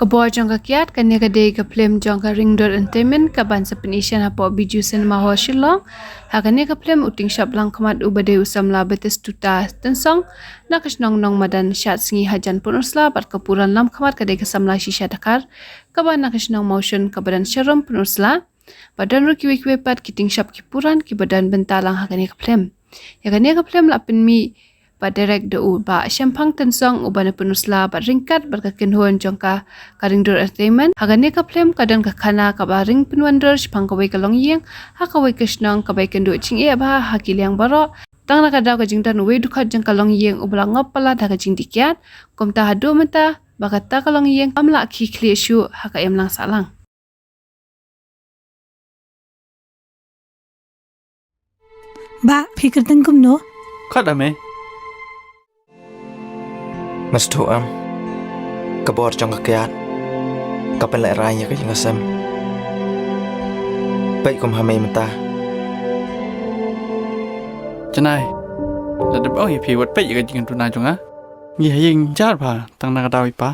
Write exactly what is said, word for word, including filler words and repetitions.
Ka bor jong ka kiad, kane ka dei ka phlim jong ka Ring Dur Entertainment kaban sa pyni shen hapoh Bijou Cinema Hall Shillong. Ha kane ka phlim u tyngshop langkhmat uba dei u samla Batistuta Tynsong na ka shnong Nongmadan, shad sngi hajan Pynursla, bad ka puran langkhmat ka dei ka samla Shisha Dkhar kaba na ka shnong Mawshun kaba don sharum Pynursla. Bad don ruh kiwei kiwei pat ki tyngshop ki puran kiba don bynta lang ha kane ka phlim. Ïa kane ka phlim la pynmih bad direct da u Bah Shemphang Tynsong uba na Pynursla bad ryngkat bad ka kynhun jong ka, ka Ring Dur Entertainment. Ha kane ka phlim ka don ka khana kaba ring pynwandur shaphang kawei ka longïing ha kawei ka shnong kaba ïakynduh jingeh bha ha ki liang baroh. Tang na ka daw ka jingdon uwei u dkhot jong ka longïing uba la ngop palat ha ka jingdih kiad, kumta haduh mynta ba kata ka longïing kam lah khie khlieh shuh ha ka imlang sahlang. Bah, phi kyrteng kumno? Khot da me. Nga sngewthuh em. Ka bor jong ka kiad ka pynlehraiñ ïa ka jingïaseng. Peit kum ha me mynta. Janai, la dep ong ïa phi wat peit ïa ka jingduna jong nga. Ngi ha ïing jar bha tang na ka daw i pa.